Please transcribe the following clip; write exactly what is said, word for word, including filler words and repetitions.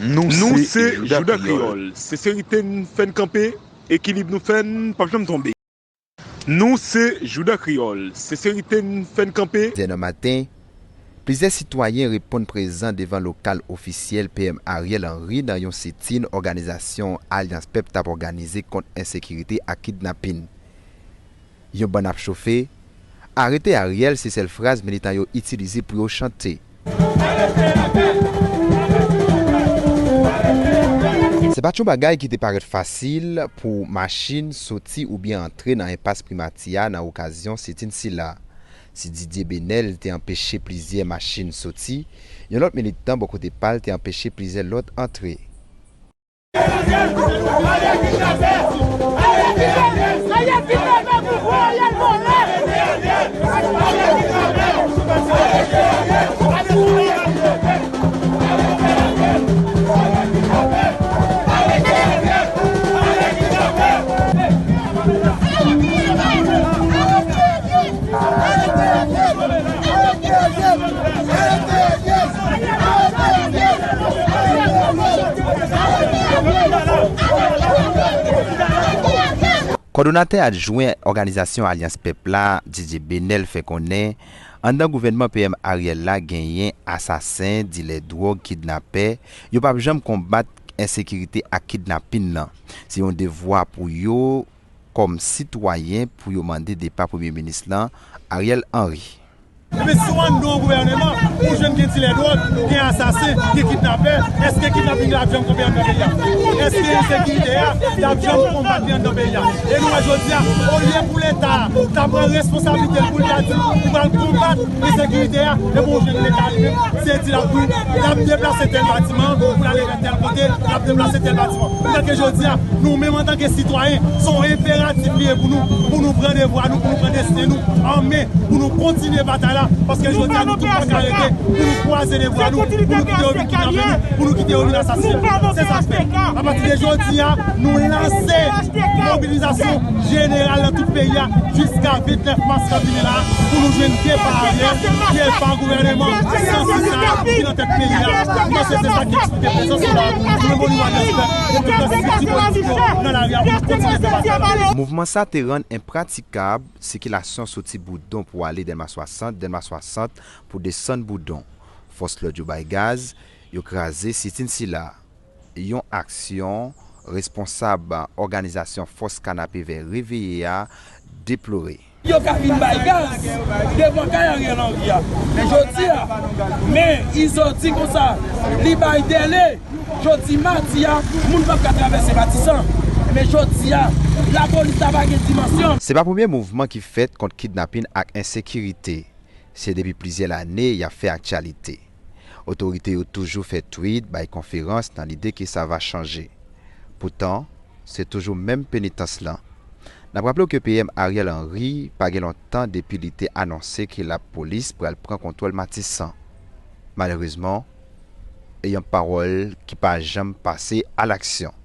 Nou se Jouda Kreyòl. Senserite n fè n kanpe, ekilib nou fè n p ap janm tonbe. Nou se Jouda Kreyòl. Senserite n fè n kanpe. Plizyè nan maten, plizyè sitwayen reponn prezan devan lokal ofisyèl P M Ariel Henry nan yon sitin òganizasyon Alyans Pèp t ap òganize kont ensekirite ak kidnapin. Yon bann ap chofe, "Arete Ariel" se sèl fraz militan yo itilize pou yo chante. Se pa t yon bagay ki te parèt fasil pou machin soti oubyen antre nan enpas Primati a nan okazyon sitin sila. Si Didier Benel te anpeche plizyè machin soti, yon lòt militan bò kote pa l te anpeche plizyè lòt antre. Kòdonatè adjwen òganizasyon Alyans Pèp la, Didier Benel, fè konnen anndan gouvènman P M Ariel la genyen asasen, dilè dwòg, kidnapè, yo p ap janm konbat ensekirite ak kidnapin nan. Se yon devwa pou yo kòm sitwayen pou yo mande depa Premye Minis lan, Ariel Henry. Ebyen, si w anndan yon gouvèneman, ou jwenn gen dilè dwòg, gen asasen, gen kidnapè, èske kidnapin la ap janm kanpe anndan peyi a? Èske ensekirite a, l ap janm konbat li anndan peyi a? E nou wè jodi a, olye pou Leta ta pran responsablite l pou l ta di, ou pral konbat ensekirite a, epi ou jwenn Leta li menm, se di l ap di, l ap deplase tèl batiman, pou l ale vè tèl kote, l ap deplase tèl batiman. Pandan ke jodi a, nou menm antanke sitwayen, se yon enperatif li ye pou nou, pou nou pran devwa nou, pou nou pran desten nou an men, pou nou kontinye batay la, paske jodi a nou tout pa ka rete, pou nou kwaze devwa nou, pou nou kite yo vin kidnape nou, pou nou kite yo vin asasinen nou. Se sa k fèt. Apati de jodi a, nou lanse mobilizasyon jeneral nan tout peyi a, jiska vennèf mas k ap vini la, pou nou jwenn depa Ariel, depa gouvèneman sansi sa a ki nan tèt peyi a. Mwen se, se sa ki eksplike prezans nou la. Nou menm o nivo Alyans Pèp, nou menm nan estrikti politik yo, nan lari a pou nou kontinye fè batay la. Mouvman sa te rann enpratikab sikilasyon soti Boudon pou ale Dèlma swasant, Dèlma swasant pou desann Boudon. Fòs lòd yo bay gaz, yo kraze sitin sila. Yon aksyon responsab òganizasyon Fòs Kanapevè Reveye a deplore. Yo ka vin bay gaz devan kay Ariel Henry a. Men jodi a, men Izo di konsa, li bay dèle, jodi madi a, moun p ap ka travèse Matisan. Men jodi a, lapolis la pa gen dimansyon. Se pa premye mouvman ki fèt kont kidnapin ak ensekirite. Se depi plizyè lane y ap fè aktyalite. Otorite yo toujou fè twit, bay konferans nan lide ke sa va chanje. Poutan, se toujou menm penitans lan. N ap raple w ke P M Ariel Henry pa gen lontan depi li te anonse ke lapolis pral pran kontwòl Matisan. Malerezman, e yon pawòl ki pa janm pase alaksyon.